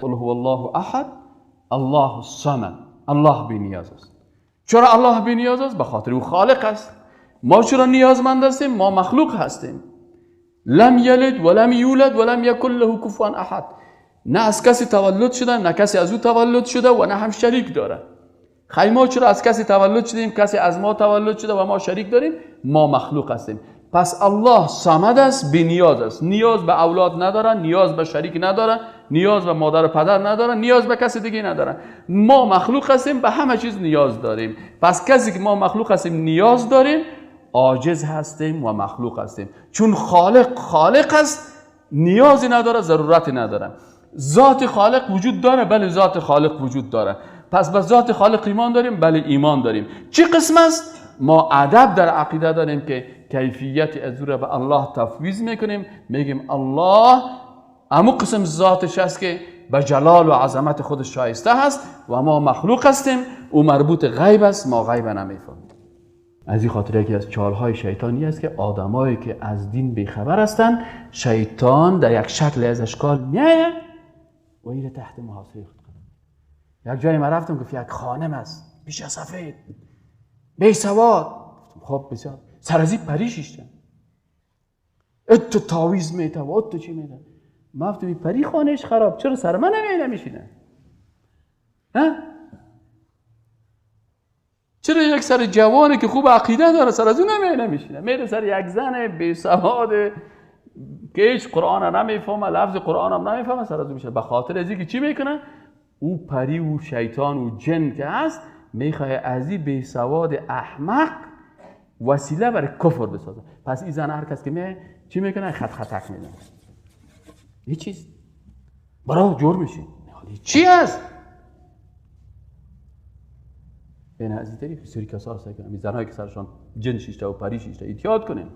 قل هو الله احد الله الصمد. الله بی نیاز است. چرا الله بی نیاز است؟ به خاطر او خالق است. ما چرا نیازمند هستیم؟ ما مخلوق هستیم. لم یلد ولم یولد ولم یکن له کفوا احد. نه از کسی تولد شده، نه کسی از او تولد شده و نه هم شریک داره. خی ما چرا از کسی تولد شدیم، کسی از ما تولد شده و ما شریک داریم؟ ما مخلوق هستیم. پس الله صمد است، بی نیاز است. نیاز به اولاد نداره، نیاز به شریک نداره، نیاز به مادر و پدر نداره، نیاز به کسی دیگه نداره. ما مخلوق هستیم، به همه چیز نیاز داریم. پس کسی که ما مخلوق هستیم نیاز داریم، عاجز هستیم و مخلوق هستیم. چون خالق خالق است، نیازی نداره، ضرورتی نداره. ذات خالق وجود داره؟ بله، ذات خالق وجود داره. پس به ذات خالق ایمان داریم؟ بله، ایمان داریم. چی قسم است؟ ما ادب در عقیده داریم که کیفیت از او را به الله تفویض میکنیم. میگیم الله امو قسم ذاتش است که به جلال و عظمت خودش شایسته هست و ما مخلوق هستیم. او مربوط غیب است، ما غیب نمیفهمیم. از این خاطر یکی از چالهای شیطانی است که آدمایی که از دین بیخبر هستند، شیطان در یک شکل از اشکال میایه و ایره تحت محاصره خود قرار. یک جایی من رفتم، گفت یک خانم است، پیش سفید، بی سواد. خب بسیار سر از این پری شیشته، اتو تعویذ میته و اتو چی میته. ما گفتم پری خانهش خراب، چرا سر من نمیشینه؟ ها؟ چرا یک سر جوانی که خوب عقیده داره سر از اون نمیشینه، میره سر یک زن بی سواد که هیچ قرآن نمیفهمه، لفظ قرآن هم نمیفهمه، سر از اون میشه. به خاطر از اینکه چی میکنه؟ او پری و شیطان و جن که هست میخواه از این بی سواد احمق وسیله برای کفر بسازه. پس این زن هر کس که میه چی میکنه؟ خط خطک میزنه. یه چیز برای جور میشه. چی هست؟ این از این طریق سری کسا هست که زنهایی که سرشان جن شیشته و پری شیشته احتیاط کنیم.